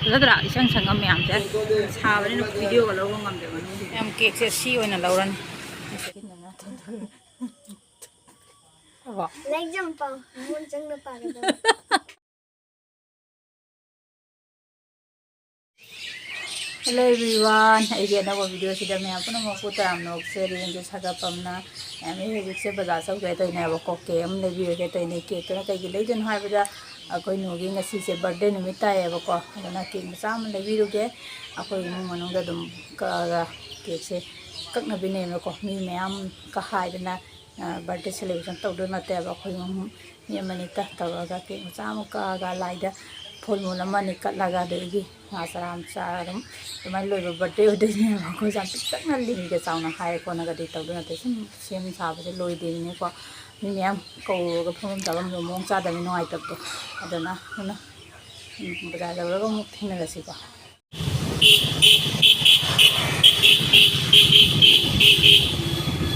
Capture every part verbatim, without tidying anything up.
ꯐꯖꯗ꯭ꯔꯥ? ꯏꯁꯪ ꯁꯪꯉ ꯃꯌꯥꯝꯁꯦ꯫ ꯁꯥꯕꯅꯤꯅ ꯚꯤꯗꯤꯑꯣꯒ ꯂꯧꯕ ꯉꯝꯗꯦꯕ ꯃꯅꯨꯡꯁꯤꯗꯤ꯫ ꯃꯌꯥꯝ ꯀꯦꯛꯁꯦ ꯁꯤ ꯑꯣꯏꯅ ꯂꯧꯔꯅꯤ꯫ ꯑꯕꯣ꯫ ꯂꯥꯏꯔꯤꯛ ꯌꯥꯝ ꯄꯥꯎ꯫ ꯃꯣꯟ ꯆꯪꯅ ꯄꯥꯒꯗꯕ꯫ Hello everyone, ꯑꯩꯒꯤ ꯑꯅꯧꯕ ꯚꯤꯗꯤꯑꯣꯁꯤꯗ ꯃꯌꯥꯝ ꯄꯨꯝꯅꯃꯛꯄꯨ ꯇꯔꯥꯝꯅ ꯑꯣꯛꯆꯔꯤ꯫ ꯑꯩꯁꯦ ꯁꯥꯒꯠꯄꯝꯅ ꯃꯌꯥꯝ, ꯑꯩ ꯍꯧꯖꯤꯛꯁꯦ ꯕꯖꯥꯔ ꯆꯧꯒꯦ ꯇꯧꯔꯤꯅꯦꯕꯀꯣ, ꯀꯦꯛ ꯑꯃ ꯂꯩꯕꯤꯔꯒꯦ ꯇꯧꯔꯤꯅꯦ꯫ ꯀꯦꯛꯇꯨꯅ ꯀꯩꯒꯤ ꯂꯩꯗꯣꯏꯅꯣ ꯍꯥꯏꯕꯗ, ꯑꯩꯈꯣꯏ ꯅꯨꯒꯤ ꯉꯁꯤꯁꯦ ꯕꯥꯔꯗꯦ ꯅꯨꯃꯤꯠ ꯇꯥꯏꯌꯦꯕꯀꯣ, ꯑꯗꯨꯅ ꯀꯦꯛ ꯃꯆꯥ ꯑꯃ ꯂꯩꯕꯤꯔꯨꯒꯦ꯫ ꯑꯩꯈꯣꯏ ꯏꯃꯨꯡ ꯃꯅꯨꯡꯗ ꯑꯗꯨꯝ ꯀꯛꯑꯒ ꯀꯦꯛꯁꯦ ꯀꯛꯅꯕꯤꯅꯦꯕꯀꯣ, ꯃꯤ ꯃꯌꯥꯝ ꯀ ꯍꯥꯏꯗꯅ ꯕꯥꯔꯗꯦ ꯁꯦꯂꯦꯕ꯭ꯔꯦꯁꯟ ꯇꯧꯗꯣꯏ ꯅꯠꯇꯦꯕ꯫ ꯑꯩꯈꯣꯏ ꯏꯃꯨꯡ ꯃꯤ ꯑꯃꯅꯤꯇ ꯇꯧꯔꯒ ꯀꯦꯛ ꯃꯆꯥ ꯑꯃ ꯀꯛꯑꯒ ꯂꯥꯏꯗ ꯐꯨꯜ ꯃꯨꯟ ꯑꯃ ꯑꯅꯤ ꯀꯠꯂꯒ, ꯑꯗꯒꯤ ꯉꯥ ꯆꯔꯥ ꯃꯆꯥ ꯑꯗꯨꯝ ꯑꯗꯨꯃꯥꯏꯅ ꯂꯣꯏꯕ ꯕꯥꯔꯗꯦ ꯑꯣꯏꯗꯣꯏꯅꯦꯕ꯫ ꯑꯩꯈꯣꯏꯁꯦ ꯌꯥꯝ ꯄꯤꯛꯇꯛꯅ ꯂꯤꯛꯅꯒ ꯆꯥꯎꯅ ꯍꯥꯏꯔ ꯈꯣꯠꯅꯒꯗꯤ ꯇꯧꯗꯣꯏ ꯅꯠꯇꯦ꯫ ꯁꯨꯝ ꯁꯦꯝ ꯁꯥꯕꯁꯦ ꯂꯣꯏꯗꯦꯅꯦꯀꯣ꯫ ꯃꯤ ꯃꯌꯥꯝ ꯀꯧꯔꯒ ꯐꯝꯐꯝ ꯆꯥꯐꯝꯗꯣ ꯃꯑꯣꯡ ꯆꯥꯗꯕꯅꯤ, ꯅꯨꯡꯉꯥꯏꯇꯕꯗꯣ꯫ ꯑꯗꯨꯅ ꯑꯗꯨꯅ ꯕꯖꯥꯔ ꯌꯧꯔꯒ ꯑꯃꯨꯛ ꯊꯦꯡꯅꯔꯁꯤꯀꯣ꯫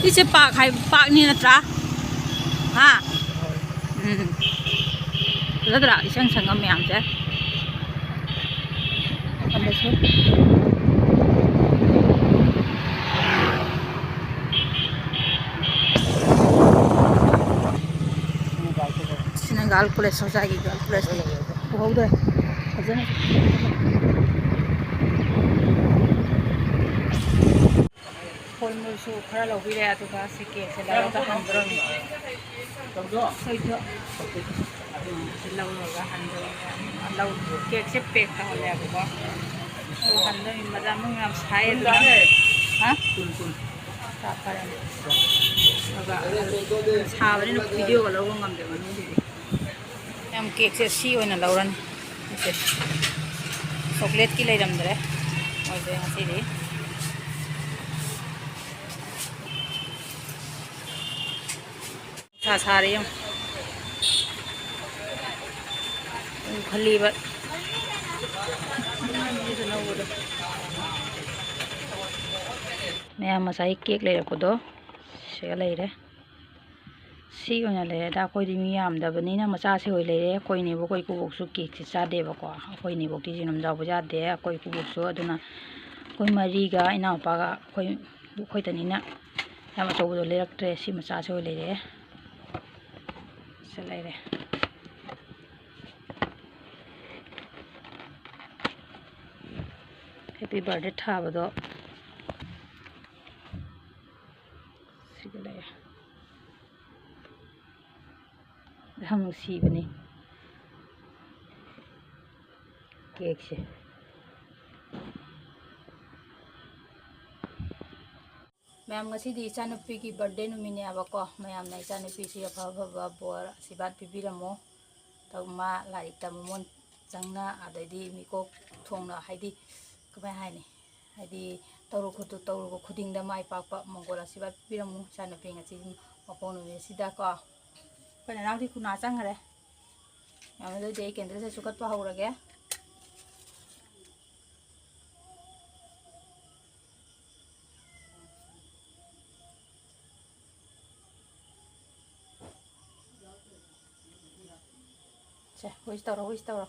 ꯁꯤꯁꯦ ꯄꯥꯛ ꯍꯥꯏ, ꯄꯥꯛꯅꯤ ꯅꯠꯇ꯭ꯔꯥ? ꯍꯥ? ꯎꯝ꯫ ꯐꯖꯗ꯭ꯔꯥ? ꯏꯁꯪ ꯁꯪꯉ ꯃꯌꯥꯝꯁꯦ꯫ ꯑꯗꯁꯨ꯫ ꯁꯤꯅ ꯒꯥꯔꯜ ꯀꯣꯂꯦꯖ, ꯁꯣꯖꯥꯒꯤ ꯒꯥꯔꯜ ꯀꯣꯂꯦꯖ ꯎꯍꯧꯗ꯭ꯔꯦ ꯐꯖꯅ꯫ ꯐꯣꯜ ꯃꯨꯜꯁꯨ ꯈꯔ ꯂꯧꯕꯤꯔꯦ, ꯑꯗꯨꯒ ꯁꯤ ꯀꯦꯛꯁꯦ ꯂꯧꯔꯒ ꯍꯟꯗꯣꯔꯝꯃꯤ꯫ ꯁꯣꯏꯗꯣ-, ꯁꯤ ꯂꯧꯔꯒ ꯍꯟꯗꯣꯔꯝꯃꯤ꯫ ꯂꯧ-, ꯀꯦꯛꯁꯦ ꯄꯦꯛ ꯇꯧꯍꯜꯂꯦꯕꯀꯣ꯫ ꯑꯗꯨ ꯍꯟꯗꯣꯔꯝꯃꯤ꯫ ꯃꯖꯥ ꯅꯨꯡ ꯌꯥꯝ ꯁꯥꯏ ꯑꯗꯨꯅ꯫ ꯍꯥ? ꯆꯥ ꯐꯔꯦ꯫ ꯑꯗꯨꯒ ꯁꯥꯕꯅꯤꯅ ꯚꯤꯗꯤꯑꯣꯒ ꯂꯧꯕ ꯉꯝꯗꯦ ꯃꯅꯨꯡꯗꯗꯤ꯫ ꯌꯥꯝ ꯀꯦꯛꯁꯦ ꯁꯤ ꯑꯣꯏꯅ ꯂꯧꯔꯅꯤ꯫ ꯁꯦ꯫ ꯆꯣꯀ꯭ꯂꯦꯠꯀꯤ ꯂꯩꯔꯝꯗ꯭ꯔꯦ꯫ ꯃꯣꯏꯁꯦ ꯉꯁꯤꯗꯤ꯫ ꯅꯨꯡꯁꯥ ꯁꯥꯔꯦ ꯌꯦꯡꯉꯨ꯫ ꯎ ꯈꯜꯂꯤꯕ꯫ ꯃꯌꯥꯝ ꯉꯁꯥꯏ ꯀꯦꯛ ꯂꯩꯔꯛꯄꯗꯣ ꯁꯤꯒ ꯂꯩꯔꯦ꯫ ꯁꯤ ꯁꯤ ꯑꯣꯏꯅ ꯂꯩꯔꯦꯗ꯫ ꯑꯩꯈꯣꯏꯗꯤ ꯃꯤ ꯌꯥꯝꯗꯕꯅꯤꯅ ꯃꯆꯥꯁꯦ ꯑꯣꯏ ꯂꯩꯔꯦ꯫ ꯑꯩꯈꯣꯏ ꯏꯅꯦꯕꯣꯛ, ꯑꯩꯈꯣꯏ ꯏꯀꯨꯕꯣꯛꯁꯨ ꯀꯦꯛꯁꯦ ꯆꯥꯗꯦꯕꯀꯣ꯫ ꯑꯩꯈꯣꯏ ꯏꯅꯦꯕꯣꯛꯇꯤ ꯆꯤꯅꯝ ꯆꯥꯎꯕ ꯌꯥꯗꯦ꯫ ꯑꯩꯈꯣꯏ ꯏꯀꯨꯕꯣꯛꯁꯨ꯫ ꯑꯗꯨꯅ ꯑꯩꯈꯣꯏ ꯃꯔꯤꯒ ꯏꯅꯥꯎꯄꯥꯒ ꯑꯩꯈꯣꯏ, ꯑꯩꯈꯣꯏꯇꯅꯤꯅ ꯌꯥꯝ ꯑꯆꯧꯕꯗꯣ ꯂꯩꯔꯛꯇ꯭ꯔꯦ꯫ ꯁꯤ ꯃꯆꯥꯁꯦ ꯑꯣꯏ ꯂꯩꯔꯦ꯫ ꯁꯤ ꯂꯩꯔꯦ꯫ Happy birthday ꯊꯥꯕꯗꯣ ꯁꯤꯗ ꯂꯩꯔꯦ꯫ ꯌꯥꯝ ꯅꯨꯡꯁꯤꯕꯅꯤ ꯀꯦꯛꯁꯦ꯫ ꯃꯌꯥꯝ, ꯉꯁꯤꯗꯤ ꯏꯆꯥꯅꯨꯄꯤꯒꯤ birthday ꯅꯨꯃꯤꯠꯅꯦꯕꯀꯣ꯫ ꯃꯌꯥꯝꯅ ꯏꯆꯥꯅꯨꯄꯤꯁꯤ ꯑꯐ ꯑꯐꯕ ꯕꯣꯔ ꯑꯁꯤꯔꯕꯥꯗ ꯄꯤꯕꯤꯔꯝꯃꯣ꯫ ꯇꯧ-, ꯃꯥ ꯂꯥꯏꯔꯤꯛ ꯇꯝꯕ ꯃꯣꯟ ꯆꯪꯅ, ꯑꯗꯩꯗꯤ ꯃꯤꯀꯣꯛ ꯊꯣꯡꯅ, ꯍꯥꯏꯗꯤ ꯀꯃꯥꯏ ꯍꯥꯏꯅꯤ, ꯍꯥꯏꯗꯤ ꯇꯧꯔꯨ ꯈꯨꯗꯤꯡ-, ꯇꯧꯔꯨꯕ ꯈꯨꯗꯤꯡꯗ ꯃꯥꯏ ꯄꯥꯛꯄ ꯃꯪꯒꯣꯜ ꯑꯁꯤꯔꯕꯥꯗ ꯄꯤꯕꯤꯔꯝꯃꯨ ꯏꯆꯥꯅꯨꯄꯤ ꯉꯁꯤ ꯃꯄꯣꯛ ꯅꯨꯃꯤꯠꯁꯤꯗꯀꯣ꯫ ꯑꯩꯈꯣꯏ ꯅꯅꯥꯎꯗꯤ ꯈꯨꯅꯥ ꯆꯪꯈ꯭ꯔꯦ꯫ ꯌꯥꯝ, ꯑꯗꯨꯗꯤ ꯑꯩ candle ꯁꯦ ꯆꯨꯈꯠꯄ ꯍꯧꯔꯒꯦ꯫ ꯁꯦ, wish ꯇꯧꯔꯣ, wish ꯇꯧꯔꯣ꯫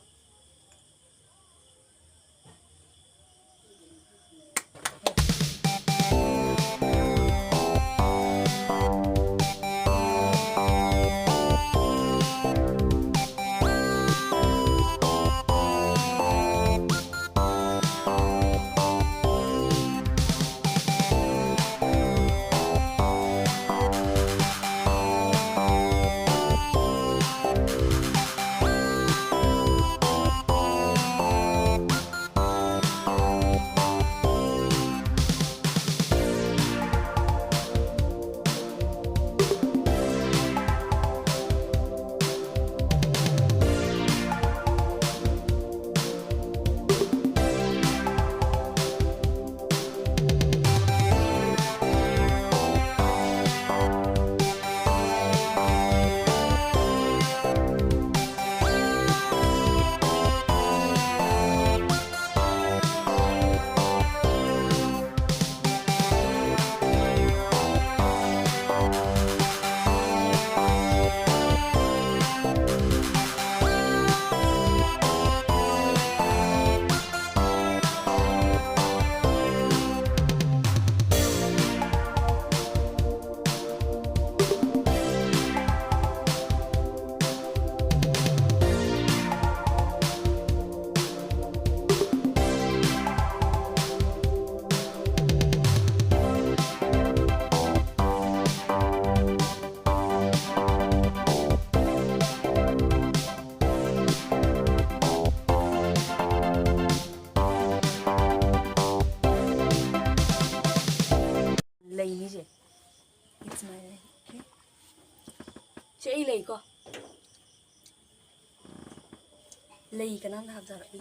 ꯑꯩ ꯀꯅꯥꯝꯇ ꯍꯥꯞꯆꯔꯛꯏ꯫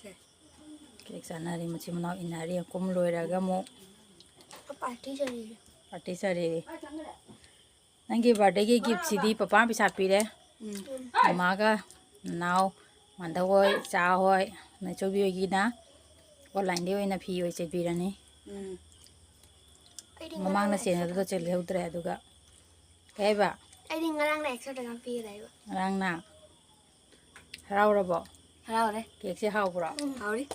ꯁꯦ꯫ ꯀꯦꯛ ꯆꯥꯅꯔꯤ, ꯃꯆꯤꯟ ꯃꯅꯥꯎ ꯏꯟꯅꯔꯤ꯫ ꯀꯨꯝ ꯂꯣꯏꯔꯒ ꯑꯃꯨꯛ ꯄꯥꯔꯇꯤ ꯆꯠꯂꯤꯁꯦ꯫ ꯄꯥꯔꯇꯤ ꯆꯠꯂꯤ꯫ ꯅꯪꯒꯤ ꯕꯥꯔꯗꯦꯒꯤ ꯒꯤꯐꯁꯤꯗꯤ ꯄꯄꯥꯅ ꯄꯩꯁꯥ ꯄꯤꯔꯦ꯫ ꯎꯝ꯫ ꯃꯃꯥꯒ ꯅꯅꯥꯎ ꯃꯥꯟꯗꯧ ꯍꯣꯏ, ꯆꯥ ꯍꯣꯏ, ꯅꯆꯧꯕꯤ ꯍꯣꯏꯒꯤꯅ ꯑꯣꯟꯂꯥꯏꯟꯗꯒꯤ ꯑꯣꯏꯅ ꯐꯤ ꯑꯣꯏ ꯆꯦꯟꯕꯤꯔꯅꯤ꯫ ꯎꯝ꯫ ꯑꯩꯗꯤ ꯃꯃꯥꯡꯅ ꯉꯔꯥꯡꯅ ꯆꯦꯟꯕꯗꯨꯗ extra ꯆꯦꯜꯍꯧꯗ꯭ꯔꯦ꯫ ꯑꯗꯨꯒ ꯀꯩ ꯍꯥꯏꯕ? ꯑꯩꯗꯤ ꯉꯔꯥꯡꯅ extra ꯇꯧꯔꯒ ꯄꯤꯔꯦ ꯍꯥꯏꯕ꯫ ꯉꯔꯥꯡꯅ ꯍꯔꯥꯎꯔꯕꯣ? ꯍꯔꯥꯎꯔꯦ꯫ ꯀꯦꯛꯁꯦ ꯍꯥꯎꯕ꯭ꯔꯣ? ꯎꯝ, ꯍꯥꯎꯔꯤ꯫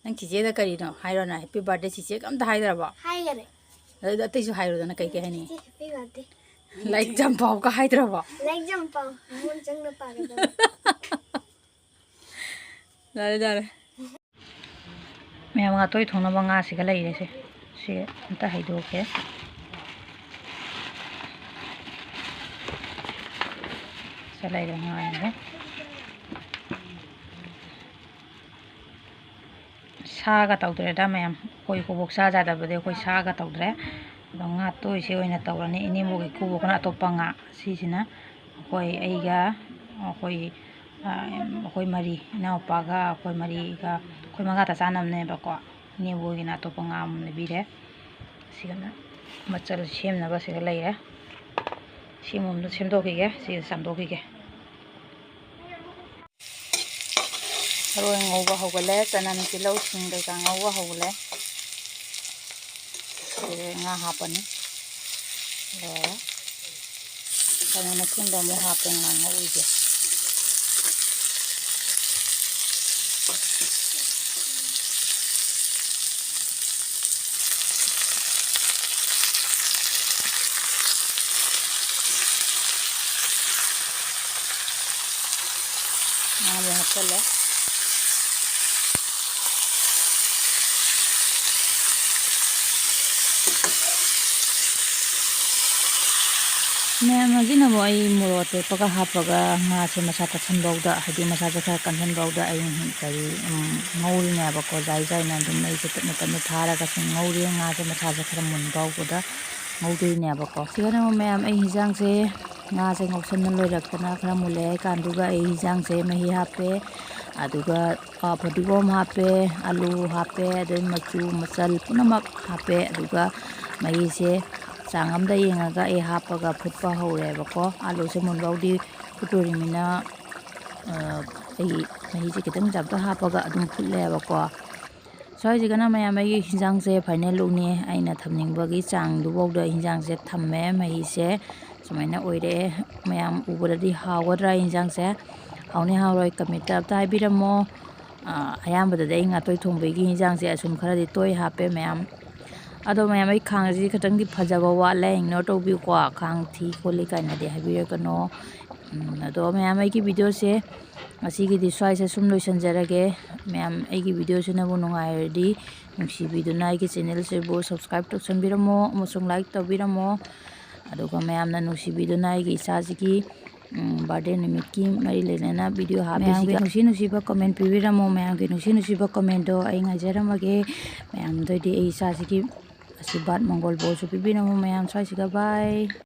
ꯅꯪ ꯆꯤꯆꯦꯗ ꯀꯔꯤꯅꯣ ꯍꯥꯏꯔꯣꯅ? Happy birthday ꯆꯤꯆꯦꯒ ꯑꯝꯇ ꯍꯥꯏꯗ꯭ꯔꯕꯣ? ꯍꯥꯏꯈꯔꯦ꯫ ꯑꯗꯨꯗꯤ ꯑꯇꯩꯁꯨ ꯍꯥꯏꯔꯣꯗꯅ, ꯀꯩ ꯀꯩ ꯍꯥꯏꯅꯤ? ꯆꯤꯆꯦ, happy birthday꯫ ꯂꯥꯏꯔꯤꯛ ꯌꯥꯝ ꯄꯥꯎꯒ ꯍꯥꯏꯗ꯭ꯔꯕꯣ? ꯂꯥꯏꯔꯤꯛ ꯌꯥꯝ ꯄꯥꯎ꯫ ꯃꯉꯣꯟ ꯆꯪꯅ ꯄꯥꯒꯗꯕ꯫ ꯌꯥꯔꯦ, ꯌꯥꯔꯦ꯫ ꯃꯌꯥꯝ ꯉꯥꯇꯣꯏ ꯊꯣꯡꯅꯕ ꯉꯥꯁꯤꯒ ꯂꯩꯔꯦꯁꯦ꯫ ꯁꯤ ꯑꯝꯇ ꯍꯩꯗꯣꯛꯀꯦ꯫ ꯁꯤ ꯂꯩꯔꯦ ꯉꯥꯁꯦ꯫ ꯁꯥꯒ ꯇꯧꯗ꯭ꯔꯦꯗ ꯃꯌꯥꯝ꯫ ꯑꯩꯈꯣꯏ ꯀꯣꯕꯣꯛ ꯆꯥ ꯆꯥꯗꯕꯗꯤ ꯑꯩꯈꯣꯏ ꯁꯥꯒ ꯇꯧꯗ꯭ꯔꯦ꯫ ꯑꯗꯣ ꯉꯥꯇꯣꯏꯁꯦ ꯑꯣꯏꯅ ꯇꯧꯔꯅꯤ꯫ ꯏꯅꯦꯝꯕꯣꯛꯀꯤ ꯏꯀꯨꯕꯣꯛꯀꯅ ꯑꯇꯣꯞꯄ ꯉꯥ꯫ ꯁꯤꯁꯤꯅ ꯑꯩꯈꯣꯏ, ꯑꯩꯒ, ꯑꯩꯈꯣꯏ, ꯑ, ꯑꯩꯈꯣꯏ ꯃꯔꯤ, ꯏꯅꯥꯎꯄꯥꯒ ꯑꯩꯈꯣꯏ ꯃꯔꯤꯒ, ꯑꯩꯈꯣꯏ ꯃꯉꯥꯇ ꯆꯥꯅꯕꯅꯦꯕꯀꯣ꯫ ꯏꯅꯦꯝꯕꯣꯛꯀꯤꯅ ꯑꯇꯣꯞꯄ ꯉꯥ ꯑꯃ ꯂꯩꯕꯤꯔꯦ꯫ ꯁꯤꯒꯅ ꯃꯆꯜ ꯁꯦꯝꯅꯕ ꯁꯤꯒ ꯂꯩꯔꯦ꯫ ꯁꯤ ꯑꯃꯃꯝꯗ ꯁꯦꯝꯗꯣꯛꯈꯤꯒꯦ, ꯁꯤꯒ ꯆꯥꯝꯊꯣꯛꯈꯤꯒꯦ꯫ ꯃꯔꯣꯏ ꯉꯧꯕ ꯍꯧꯒꯠꯂꯦ, ꯆꯅꯝ, ꯇꯤꯜꯍꯧ, ꯁꯤꯡ ꯀꯩꯀꯥ ꯉꯧꯕ ꯍꯧꯒꯠꯂꯦ꯫ ꯁꯤꯗ ꯉꯥ ꯍꯥꯞꯄꯅꯤ꯫ ꯂꯣꯏꯔꯦ꯫ ꯆꯅꯝ ꯑꯊꯨꯝꯕ ꯑꯃꯨꯛ ꯍꯥꯞꯄꯦ ꯉꯥ ꯉꯧꯔꯤꯁꯦ꯫ ꯉꯥ ꯑꯃꯨꯛ ꯍꯥꯞꯆꯜꯂꯦ꯫ ꯃꯌꯥꯝ, ꯍꯧꯖꯤꯛꯅ ꯑꯃꯨꯛ ꯑꯩ ꯃꯣꯔꯣꯛ ꯑꯇꯦꯛꯄꯒ ꯍꯥꯞꯄꯒ ꯉꯥꯁꯦ ꯃꯁꯥ ꯇꯠꯁꯟꯐꯧꯗ, ꯍꯥꯏꯗꯤ ꯃꯁꯥꯁꯦ ꯈꯔ ꯀꯟꯁꯟꯐꯧꯗ ꯑꯩ ꯀꯔꯤ, ꯎꯝ, ꯉꯧꯔꯤꯅꯦꯕꯀꯣ꯫ ꯖꯥꯏ ꯖꯥꯏꯅ ꯑꯗꯨꯝ ꯑꯩꯁꯦ ꯇꯞꯅ ꯇꯞꯅ ꯊꯥꯔꯒ ꯁꯨꯝ ꯉꯧꯔꯤ꯫ ꯉꯥꯁꯦ ꯃꯁꯥꯁꯦ ꯈꯔ ꯃꯨꯟ ꯐꯥꯎꯕꯗ ꯉꯧꯗꯣꯏꯅꯦꯕꯀꯣ꯫ ꯁꯤꯗꯅ ꯑꯃꯨꯛ ꯃꯌꯥꯝ ꯑꯩ ꯍꯤꯟꯖꯥꯡꯁꯦ ꯉꯥꯁꯦ ꯉꯧꯁꯟꯅ ꯂꯣꯏꯔꯛꯇꯅ ꯈꯔ ꯃꯨꯜꯂꯦ ꯍꯥꯏ ꯀꯥꯟꯗꯨꯒ ꯑꯩ ꯍꯤꯟꯖꯥꯡꯁꯦ ꯃꯍꯤ ꯍꯥꯞꯄꯦ, ꯑꯗꯨꯒ, ꯑ, ꯐꯗꯤꯒꯣꯝ ꯍꯥꯞꯄꯦ, ꯑꯂꯨ ꯍꯥꯞꯄꯦ, ꯑꯗꯩ ꯃꯆꯨ ꯃꯆꯜ ꯄꯨꯝꯅꯃꯛ ꯍꯥꯞꯄꯦ꯫ ꯑꯗꯨꯒ ꯃꯍꯤꯁꯦ ꯆꯥꯡ ꯑꯃꯗ ꯌꯦꯡꯉꯒ ꯑꯩ ꯍꯥꯞꯄꯒ ꯐꯨꯠꯄ ꯍꯧꯔꯦꯕꯀꯣ꯫ ꯑꯂꯨꯁꯦ ꯃꯨꯟꯕꯧꯗꯤ ꯐꯨꯠꯇꯣꯔꯤꯃꯤꯅ, ꯑ, ꯑꯩ ꯃꯍꯤꯁꯦ ꯈꯤꯇꯪ ꯆꯞꯇ ꯍꯥꯞꯄꯒ ꯑꯗꯨꯝ ꯐꯨꯠꯂꯦꯕꯀꯣ꯫ ꯁ꯭ꯋꯥꯏꯁꯤꯒꯅ ꯃꯌꯥꯝ ꯑꯩꯒꯤ ꯍꯤꯟꯖꯥꯡꯁꯦ final lookꯅꯤ꯫ ꯑꯩꯅ ꯊꯝꯅꯤꯡꯕꯒꯤ ꯆꯥꯡꯗꯨꯐꯥꯎꯗ ꯍꯤꯟꯖꯥꯡꯁꯦ ꯊꯝꯃꯦ꯫ ꯃꯍꯤꯁꯦ ꯁꯨꯃꯥꯏꯅ ꯑꯣꯏꯔꯛꯑꯦ꯫ ꯃꯌꯥꯝ ꯎꯕꯗꯗꯤ ꯍꯥꯎꯒꯗ꯭ꯔꯥ ꯍꯤꯟꯖꯥꯡꯁꯦ? ꯍꯥꯎꯅꯤ ꯍꯥꯎꯔꯣꯏ commentꯇ ꯑꯝꯇ ꯍꯥꯏꯕꯤꯔꯝꯃꯣ꯫ ꯑ, ꯑꯌꯥꯝꯕꯗꯗꯤ ꯑꯩ ꯉꯥꯇꯣꯏ ꯊꯣꯡꯕꯒꯤ ꯍꯤꯟꯖꯥꯡꯁꯦ ꯑꯁꯨꯝ ꯈꯔꯗꯤ ꯇꯣꯏ ꯍꯥꯞꯄꯦ ꯃꯌꯥꯝ꯫ ꯑꯗꯣ ꯃꯌꯥꯝ, ꯑꯩ ꯈꯥꯡꯁꯤ ꯈꯤꯇꯪꯗꯤ ꯐꯖꯕ ꯋꯥꯠꯂꯦ, ignore ꯇꯧꯕꯤꯌꯨꯀꯣ꯫ ꯈꯥꯡ ꯊꯤ ꯈꯣꯠꯂꯤ ꯀꯥꯏꯅꯗꯤ ꯍꯥꯏꯕꯤꯔꯛꯀꯅꯣ꯫ ꯎꯝ, ꯑꯗꯣ ꯃꯌꯥꯝ, ꯑꯩꯒꯤ videoꯁꯦ ꯉꯁꯤꯒꯤꯗꯤ ꯁ꯭ꯋꯥꯏꯁꯦ ꯁꯨꯝ ꯂꯣꯏꯁꯤꯟꯖꯔꯒꯦ꯫ ꯃꯌꯥꯝ, ꯑꯩꯒꯤ videoꯁꯤꯅꯕꯨ ꯅꯨꯡꯉꯥꯏꯔꯗꯤ ꯅꯨꯡꯁꯤꯕꯤꯗꯨꯅ ꯑꯩꯒꯤ channelꯁꯤꯕꯨ subscribe ꯇꯧꯁꯟꯕꯤꯔꯝꯃꯣ ꯑꯃꯁꯨꯡ like ꯇꯧꯕꯤꯔꯝꯃꯣ꯫ ꯑꯗꯨꯒ ꯃꯌꯥꯝꯅ ꯅꯨꯡꯁꯤꯕꯤꯗꯨꯅ ꯑꯩꯒꯤ ꯏꯆꯥꯁꯤꯒꯤ, ꯎꯝ, birthday ꯅꯨꯃꯤꯠꯀꯤ ꯃꯔꯤ ꯂꯩꯅꯅ video ꯍꯥꯞꯄꯤꯁꯤꯒ ꯃꯌꯥꯝꯒꯤ ꯅꯨꯡꯁꯤ ꯅꯨꯡꯁꯤꯕ comment ꯄꯤꯕꯤꯔꯝꯃꯣ꯫ ꯃꯌꯥꯝꯒꯤ ꯅꯨꯡꯁꯤ ꯅꯨꯡꯁꯤꯕ commentꯗꯣ ꯑꯩ ꯉꯥꯏꯖꯔꯝꯃꯒꯦ꯫ ꯃꯌꯥꯝꯗꯩꯗꯤ ꯑꯩ ꯏꯆꯥꯁꯤꯒꯤ ꯑꯁꯤꯔꯕꯥꯗ ꯃꯪꯒꯣꯜ ꯕꯣꯔꯁꯨ ꯄꯤꯕꯤꯔꯝꯃꯣ ꯃꯌꯥꯝ꯫ ꯁ꯭ꯋꯥꯏꯁꯤꯒ bye꯫